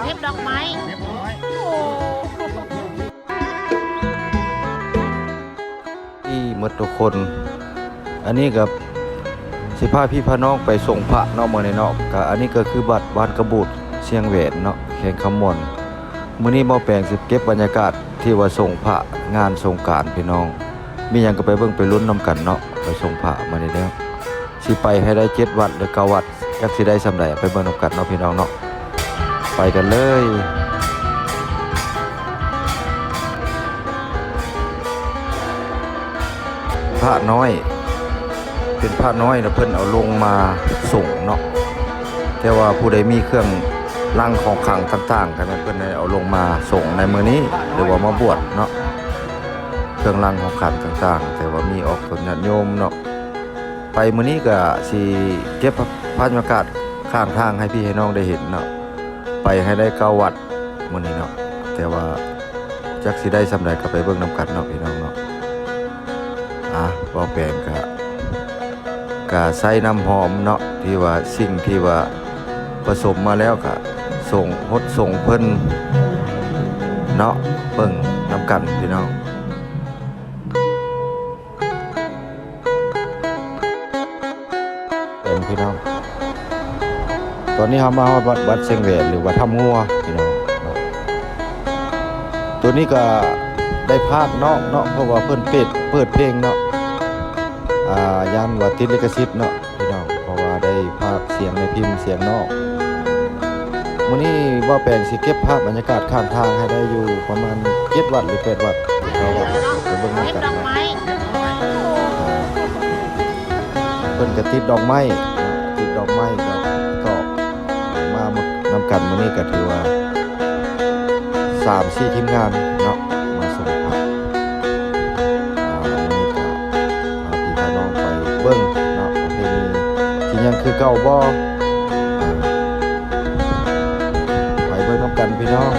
ເກັບດອກໄມ້ ເກັບດອກໄມ້ ໂອ້ ທີ່ໝົດທຸກຄົນ ອັນນີ້ກໍຊິພາພີ່ພານ້ອງໄປສົ່ງພະເນາະ ມື້ນີ້ເນາະ. ກໍອັນນີ້ກໍຄືວັດບ້ານກະບູດ ຊຽງແຫວນເນາະ ແຂວງຄຳມ່ວນ. ມື້ນີ້ໝໍ້ແປງຊິເກັບບັນຍາກາດທີ່ວ່າສົ່ງພະ ງານສົງການພີ່ນ້ອງ. ມີຫຍັງກໍໄປເບິ່ງໄປລຸ້ນນຳກັນເນາະ ໄປສົ່ງພະມື້ນີ້ເດີ. ຊິໄປໃຫ້ໄດ້ເຈັດວັດ ຫຼື ເກົ້າວັດ ຈັກຊິໄດ້ສ່ຳໃດ ໄປເບິ່ງນຳກັນເນາະພີ່ນ້ອງເນາະ ໄປກັນເລີຍ. ພະນ້ອຍ ເປັນພະນ້ອຍ ແລ້ວເພິ່ນເອົາລົງມາສົງເນາະ. ແຕ່ວ່າຜູ້ໃດມີເຄື່ອງລາງຂອງຂັງຕ່າງໆ ກໍແມ່ນເພິ່ນໄດ້ເອົາລົງມາສົງໃນມື້ນີ້ ຫຼືວ່າມາບວດເນາະ ເຄື່ອງລາງຂອງຂັງຕ່າງໆ ແຕ່ວ່າມີອອກຕົນຍາດໂຍມເນາະ. ໄປມື້ນີ້ກໍຊິເກັບພາບບັນຍາກາດຂ້າງທາງໃຫ້ພີ່ໃຫ້ນ້ອງໄດ້ເຫັນເນາະ ໄປໃຫ້ໄດ້ເກົ້າວັດມື້ນີ້ເນາະ. ແຕ່ວ່າຈັກຊິໄດ້ສ່ຳໃດກໍໄປເບິ່ງນຳກັນເນາະພີ່ນ້ອງເນາະ. ອ່າ ເວົ້າແປງກະ ກະໃຊ້ນ້ຳຫອມເນາະ ທີ່ວ່າສິ່ງທີ່ວ່າປະສົມມາແລ້ວກະສົງ ຫົດສົງເພິ່ນເນາະ ເບິ່ງນຳກັນພີ່ນ້ອງ. ເປັນພີ່ນ້ອງ ຕອນນີ້ເຮົາມາຮອດວັດ ວັດຊຽງແຫວນ ຫຼືວ່າຖ້ຳງົວພີ່ນ້ອງ. ໂຕນີ້ກໍໄດ້ພາກນອກເນາະ ເພາະວ່າເພິ່ນເປີດ ເປີດເພງເນາະ ອ່າ ຢ້ານວ່າຕິດລິຂະສິດເນາະພີ່ນ້ອງ ເພາະວ່າໄດ້ພາກສຽງໃນພິມ ສຽງນອກ. ມື້ນີ້ບ່າວແປງຊິເກັບພາບບັນຍາກາດຂ້າງທາງໃຫ້ໄດ້ຢູ່ປະມານເຈັດວັດ ຫຼື ແປດວັດ ເກົ້າວັດ ໄປເບິ່ງນຳກັນເນາະ. ເພິ່ນກໍຕິດດອກໄມ້ ຕິດດອກໄມ້ດອກຕອກມານຳກັນ. ມື້ນີ້ກໍຖືວ່າສາມສີ່ທີມງານເນາະ ມາສົ່ງພະ. ອ່າ ມື້ນີ້ກໍພາພີ່ພານ້ອງໄປເບິ່ງເນາະ ປະເພນີຊິຍັງຄືເກົ່າບໍ່ ອ່າ ໄປເບິ່ງນຳກັນພີ່ນ້ອງ.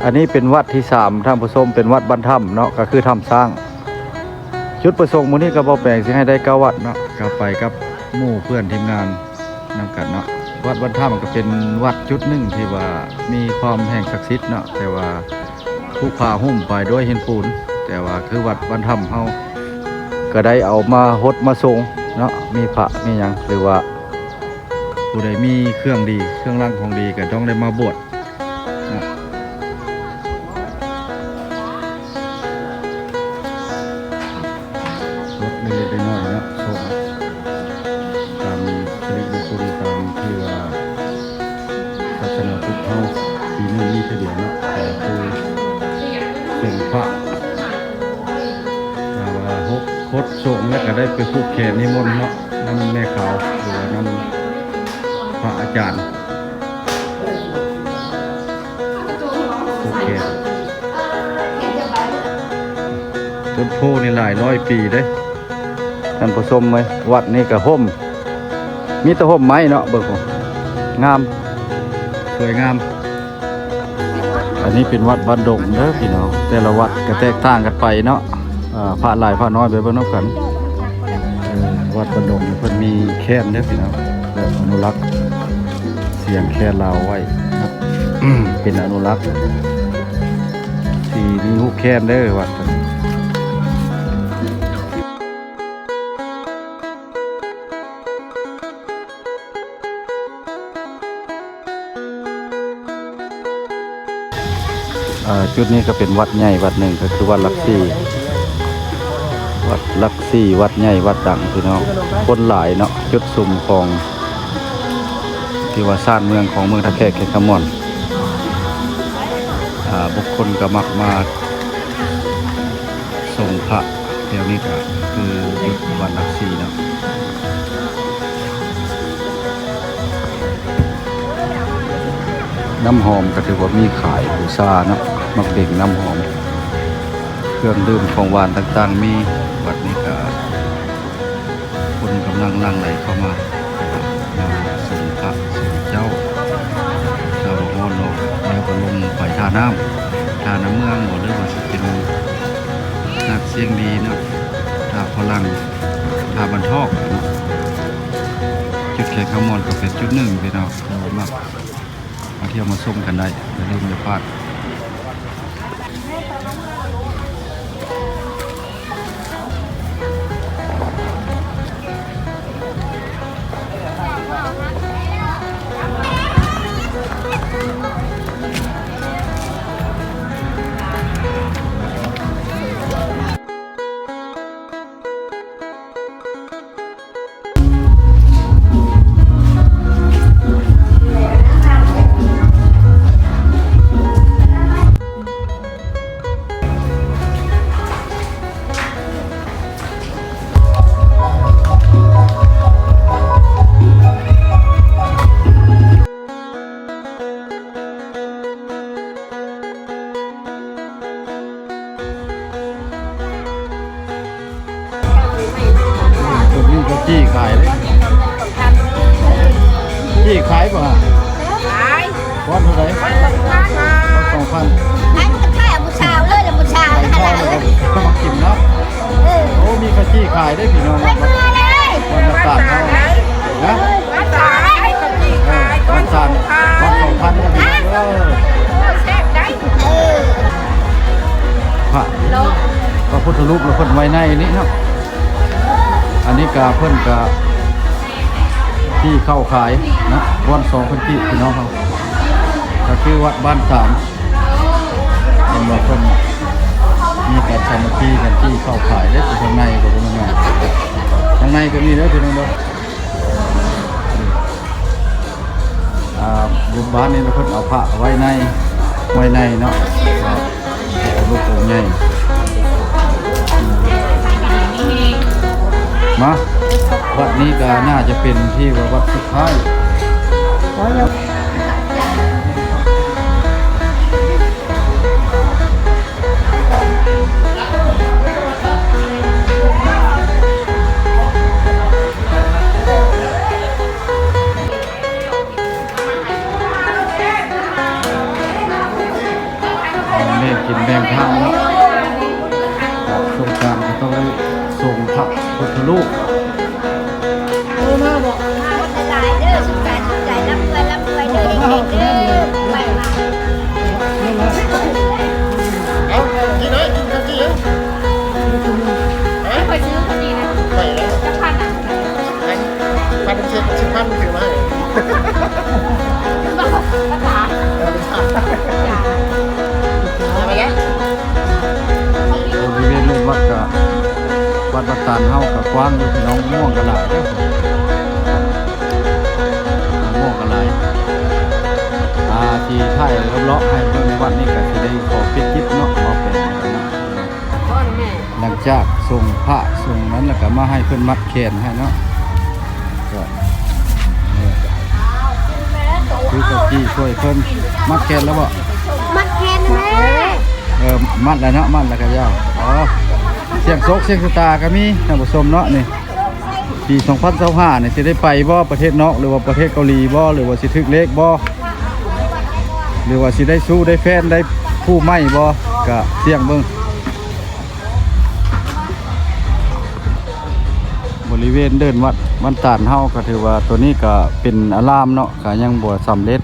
ອັນນີ້ເປັນວັດທີສາມ ທ່ານຜູ້ຊົມ ເປັນວັດບ້ານຖ້ຳເນາະ ກໍຄືຖ້ຳຊ້າງ. ຈຸດປະສົງມື້ນີ້ກໍບ່າວແປງຊິໃຫ້ໄດ້ເກົ້າວັດເນາະ ກໍໄປກັບໝູ່ເພື່ອນທີມງານນຳກັນເນາະ. ວັດບ້ານຖ້ຳກໍເປັນວັດຈຸດໜຶ່ງທີ່ວ່າມີຄວາມແຫ່ງສັກສິດເນາະ ແຕ່ວ່າຜູກຜາຫຸ້ມໄປດ້ວຍຫີນປູນ ແຕ່ວ່າຄືວັດບ້ານຖ້ຳເຮົາກໍໄດ້ເອົາມາຫົດມາສົງເນາະ ມີພະມີຫຍັງ ຫຼືວ່າ ຜູ້ໃດມີເຄື່ອງດີ ເຄື່ອງລາງຂອງດີ ກໍຕ້ອງໄດ້ມາບວດເນາະ. ເລັກໆນ້ອຍໆເນາະ ໂຊກຕາມສິລິມຸງຄຸນ ຕາມທີ່ວ່າສາສະໜາພຸດເຮົາປີໜຶ່ງມີເທື່ອດຽວເນາະ ກໍຄືສົງພະ ຖ້າວ່າຫົດສົງແລ້ວກໍໄດ້ໄປຜູກແຂນນິມົນເນາະ ນຳແມ່ຂາວ ຫຼືວ່ານຳພະອາຈານ. ໂອເຄ ຕົ້ນໂພນີ້ຫຼາຍຮ້ອຍປີເດ້ທ່ານຜູ້ຊົມເອີຍ. ວັດນີ້ກໍຮົ່ມ ມີແຕ່ຮົ່ມໄມ້ເນາະ ເບິ່ງພຸ້ນ ງາມ ສວຍງາມ. ອັນນີ້ເປັນວັດບ້ານດົງເດີພີ່ນ້ອງ ແຕ່ລະວັດກໍແຕກຕ່າງກັນໄປເນາະ. ອ່າ ພະຫຼາຍພະນ້ອຍໄປເບິ່ງນຳກັນ. ເອີ ວັດບ້ານດົງເພິ່ນມີແຄນເດີພີ່ນ້ອງ ແບບອະນຸລັກສຽງແຄນລາວໄວ້ ເປັນອະນຸລັກທີ່ມີຮູບແຄນເດີວັດ. ອ່າ ຈຸດນີ້ກໍເປັນວັດໃຫຍ່ວັດໜຶ່ງ ກໍຄືວັດຫຼັກສີ່ ວັດຫຼັກສີ່ ວັດໃຫຍ່ ວັດດັງພີ່ນ້ອງ ຄົນຫຼາຍເນາະ. ຈຸດຊຸມຂອງທີ່ວ່າຊານເມືອງຂອງເມືອງທ່າແຂກ ແຂວງຄຳມ່ວນ ອ່າ ບຸກຄົນກໍມັກມາ ສົງພະແຖວນີ້ກໍຄືຈຸດວັດຫຼັກສີ່ເນາະ. ນ້ຳຫອມກໍຖືວ່າມີຂາຍບູຊາເນາະ. ໝາກເບັງ ນ້ຳຫອມ ເຄື່ອງດື່ມຂອງຫວານຕ່າງໆມີ. ວັດນີ້ກະຄົນກຳລັງຫຼັ່ງໄຫຼເຂົ້າມາ ມາສົງພະສົງເຈົ້າ. ຖ້າວ່າຮ້ອນແລ້ວ ແລ້ວກໍລົງໄປທ່ານ້ຳ ທ່ານ້ຳເມືອງບໍ ຫຼືວ່າຊິເປັນ ນາກຊຽງດີເນາະ ທ່າຝຣັ່ງ ທ່າບ້ານທອກເນາະ. ຈຸດແຂກຄຳມ່ວນກໍເປັນຈຸດໜຶ່ງພີ່ນ້ອງ ເອີ ມາ ມາທ່ຽວມາຊົມກັນໄດ້ ຢ່າລືມຢ່າພາດ. ມີເຂົ້າຈີ່ຂາຍເດ້. ຈີ່ຂາຍບໍ່? ຂາຍ. ກ້ອນເທົ່າໃດ? ກ້ອນສອງພັນ. ຂາຍມັນກໍຂາຍເອົາຜູ້ສາວເລີຍລະ ຜູ້ສາວຫັ້ນລະ ເອີ ມາກິນເນາະ. ເອີ ໂອ້ ມີເຂົ້າຈີ່ຂາຍເດ້ພີ່ນ້ອງ ເອີ ວັດ ວັດຕາດເຮົານະ. ເອີ ວັດຕາດ ວັດສອງພັນເດີພີ່ນ້ອງເດີ. ເອີ ພະ ພະພຸດທະຮູບລະເພິ່ນໄວ້ໃນນີ້ເນາະ. ອັນນີ້ກະເພິ່ນກະ ຈີ່ເຂົ້າຂາຍນະ ກ້ອນສອງພັນກີບພີ່ນ້ອງເຮົາ. ກະຄືວັດບ້ານຕານ ເຫັນວ່າເພິ່ນມີການສາມັກຄີກັນ ຈີ່ເຂົ້າຂາຍເດ້. ຢູ່ທາງໃນກໍບໍ່ແມ່ນ ທາງໃນກໍມີເດີພີ່ນ້ອງເດີ. ອ່າ ບຸນບ້ານນີ້ເພິ່ນເອົາພະໄວ້ໃນ ໄວ້ໃນເນາະ ເອົາຮູບອົງໃຫຍ່. ມາ ວັດນີ້ກໍໜ້າຈະເປັນທີ່ວ່າວັດສຸດທ້າຍ. ແບ່ງກິນແບ່ງທານເນາະ ສົງການກໍຕ້ອງໄດ້ສົງພະພຸດທະຮູບ. ໂອ້ ມາບໍ່? ມາຫຼາຍໆເດີ ສຸກກາຍສຸກໃຈ ລ່ຳລວຍລ່ຳລວຍເດີ ເຮັງໆເດີ ໄປມາ. ເອົ້າ ກິນເລີຍ ກິນເຂົ້າຈີ່ເລີຍ. ຮະ? ຂ້ອຍຊື້ເຂົ້າຈີ່ນະ. ໄປແລ້ວ. ຈັກພັນນະ? ພັນ ພັນ ສິບພັນຖືມາໃຫ້. ພາສາ ເອີ ພາສາ ເອົາໄປແລ້ວ. ບໍລິເວນເດີ່ນວັດກະ ວັດບ້ານຕານເຮົາກະກວ້າງຢູ່ພີ່ນ້ອງ ໝ່ວງກະຫຼາຍເດີ ໝ່ວງກະຫຼາຍ. ອ່າ ທີ່ຖ່າຍລອບໆໃຫ້ເບິ່ງໃນວັດນີ້ກະຊິໄດ້ຂໍປິດຄລິບເນາະ ເວົ້າໄປນະ. ຫຼັງຈາກສົງພະສົງນັ້ນແລ້ວກະມາໃຫ້ເພິ່ນມັດແຂນໃຫ້ເນາະ ກະ ເອີ ຄືກະຈີ່ຊ່ວຍເພິ່ນ. ມັດແຂນແລ້ວບໍ່? ມັດແຂນແລ້ວ. ເອີ ມັດແລ້ວເນາະ ມັດແລ້ວກະຢ່າ. ອໍ ສ່ຽງໂຊກສ່ຽງຊະຕາກະມີທ່ານຜູ້ຊົມເນາະ. ນີ້ ປີສອງພັນຊາວຫ້ານີ້ ຊິໄດ້ໄປບໍ່ ປະເທດນອກ ຫຼືວ່າປະເທດເກົາຫຼີບໍ່ ຫຼືວ່າຊິຖືກເລກບໍ່ ຫຼືວ່າຊິໄດ້ຊູ້ໄດ້ແຟນ ໄດ້ຜູ້ໃໝ່ບໍ່ ກະສ່ຽງເບິ່ງ. ບໍລິເວນເດີ່ນວັດບ້ານຕານເຮົາກະຖືວ່າໂຕນີ້ກະເປັນອາລາມເນາະ ກະຍັງບໍ່ສຳເລັດ.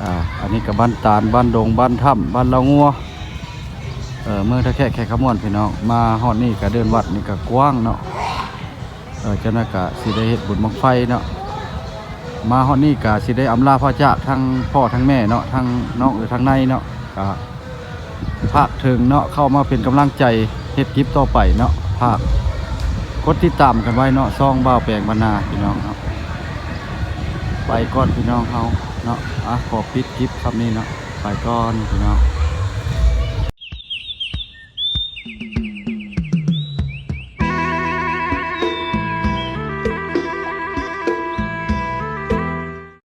ອ່າ ອັນນີ້ກະບ້ານຕານ ບ້ານດົງ ບ້ານຖ້ຳ ບ້ານລາວງົວ ເອີ ເມືອງທ່າແຂກ ແຂກຄຳມ່ວນ ພີ່ນ້ອງ. ມາຮອດນີ້ກະເດີ່ນວັດນີ້ກະກວ້າງເນາະ. ເອີ ເຈົ້າໜ້າກະຊິໄດ້ເຮັດບຸນບັ້ງໄຟເນາະ. ມາຮອດນີ້ກະຊິໄດ້ອຳລາພາຈາກທັງພໍ່ທັງແມ່ເນາະ ທັງນອກ ຫຼື ທາງໃນເນາະ. ກະ ຝາກເຖິງເນາະ ເຂົ້າມາເປັນກຳລັງໃຈເຮັດຄລິບຕໍ່ໄປເນາະ. ຝາກກົດຕິດຕາມກັນໄວ້ເນາະ ຊ່ອງບ່າວແປງບ້ານນາ ພີ່ນ້ອງເນາະ. ໄປກ່ອນ ພີ່ນ້ອງເຮົາເນາະ. ອ່ະ ຂໍປິດຄລິບສ່ຳນີ້ເນາະ ໄປກ່ອນ ພີ່ນ້ອງ.